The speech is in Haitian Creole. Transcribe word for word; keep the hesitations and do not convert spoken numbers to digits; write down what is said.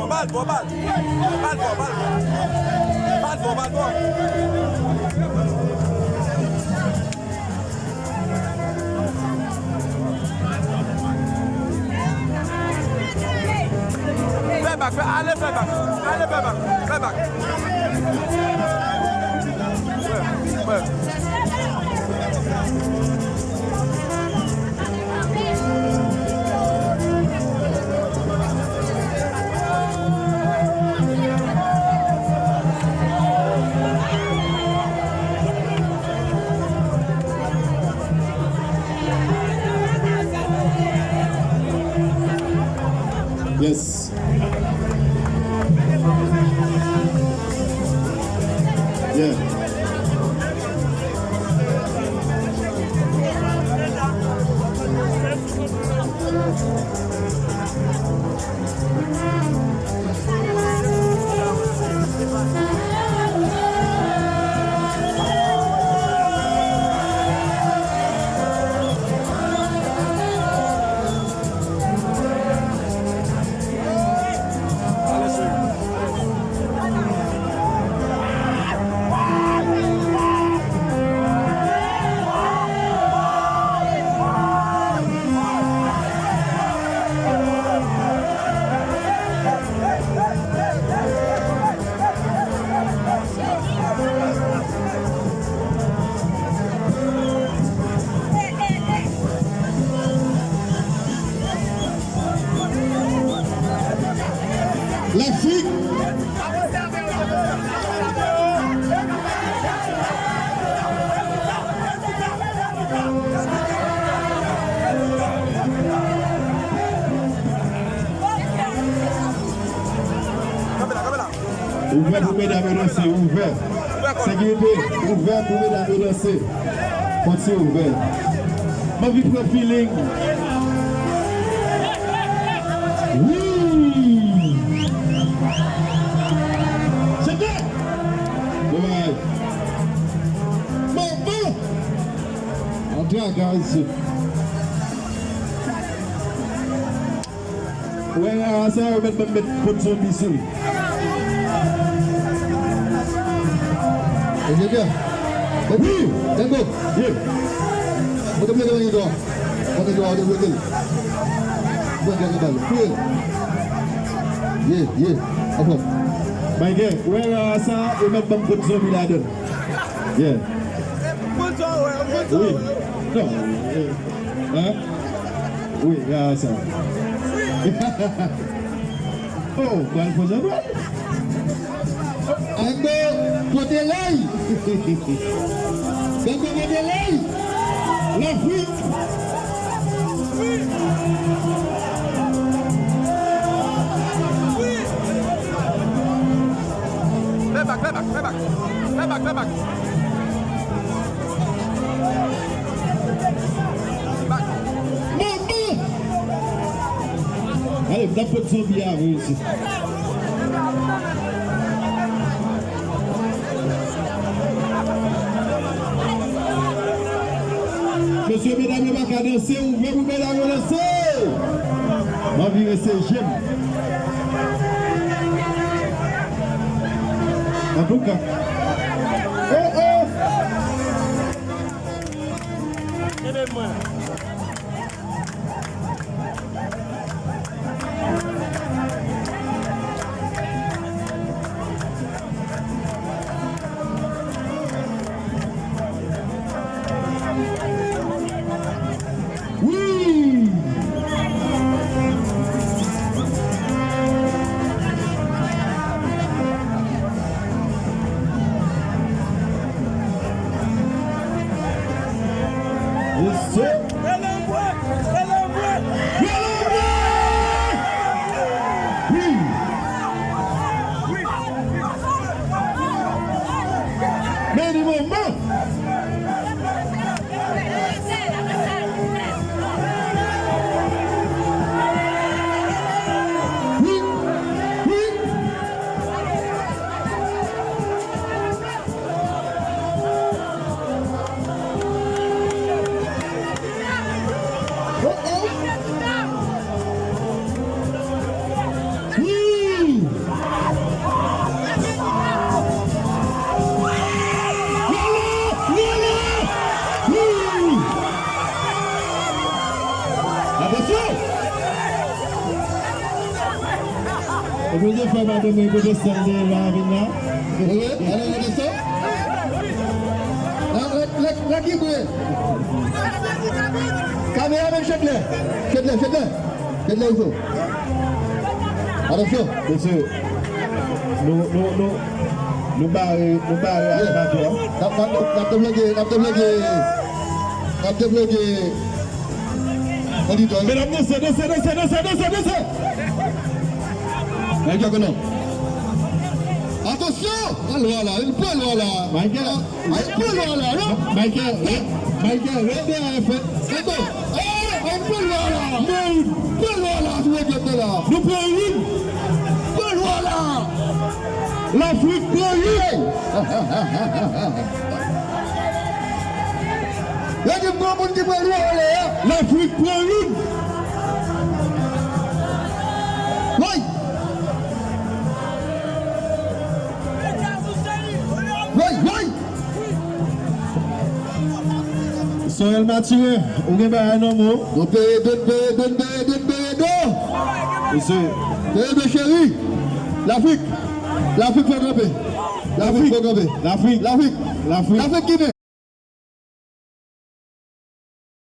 Bal fò, bal. Bal fò, bal fò. Bal fò, bal fò. Fè bak, fè, ale fè bak. Ale fè bak. Fè bak. Wè, wè. Yes. Yeah. Lafrik. Kanpe la, kanpe la. Ouvè pou medam yo danse, ouvè. Sekirite, ouvè pou medam yo danse. Pòt yo ouvè. M anvi pran feeling. Wi! Chante! Bon bagay. Bon, bon! Antre a gaz. Ou wè rara sa, yo mèt ban m mèt pot zonbi sou li. Ebyen, byen. Wi! Let's go! Ye! Mwen te mete mwen gen dwa. Mwen gen dwa, mwen te mete l. Mwen gen dwa, mwen gen dwa. Ye, ye. Anfòm. Bay gen, ou wè rara sa, yo mèt ban m pot zonbi ladan l. Yeah. Wi. Non. Eh, hein? Wi, ah, sa. Oh, pral fò jan pral. Ann pote lèy. Ann pote lèy. Lafrik. Fè bak, fè bak, fè bak. Fè bak, fè bak. Bak. Manman! Ale, m t ap pot zonbi a vre isi. Mesye, medam yo pa ka danse, ouvè pou medam yo danse. M anvi rese je m. Antouka. Oh, oh! Wi! Ou bezwen fè madanm mwen kote sèl de la vin la? Wi, ale kote sèl. La, la, la, la ki bwe? Kameramann, chèt lè. Chèt lè, chèt lè. Chèt lè, ou fè. Atansyon. Mesye, nou, nou, nou, nou bare, nou bare animatè a. N ap, n ap, n ap debloke, n ap debloke. N ap debloke. Medam, danse, danse, danse, danse, danse, danse! Michael, konnen. Atansyon! Pran lwa la, li pran lwa la. Michael. Ay, pran lwa la, non? Michael, re-, Michael, ret dèyè fè. Tankou. Ay, pran lwa la. Men, pran lwa la, sou reglèt la. Nou pran youn. Pran lwa la. Lafrik pran youn. Yo di m gon moun ki pran lwa anlè a. Lafrik pran youn. Woy! Woy, woy! Sorel Mathurin, ou gen bagay nan men w. Don Peredo, Don Peredo, Don Peredo, Don Peredo! Mesye. Peredo cheri! Lafrik! Lafrik fò kanpe! Lafrik fò kanpe! Lafrik! Lafrik! Lafrik! Lafrik ki men!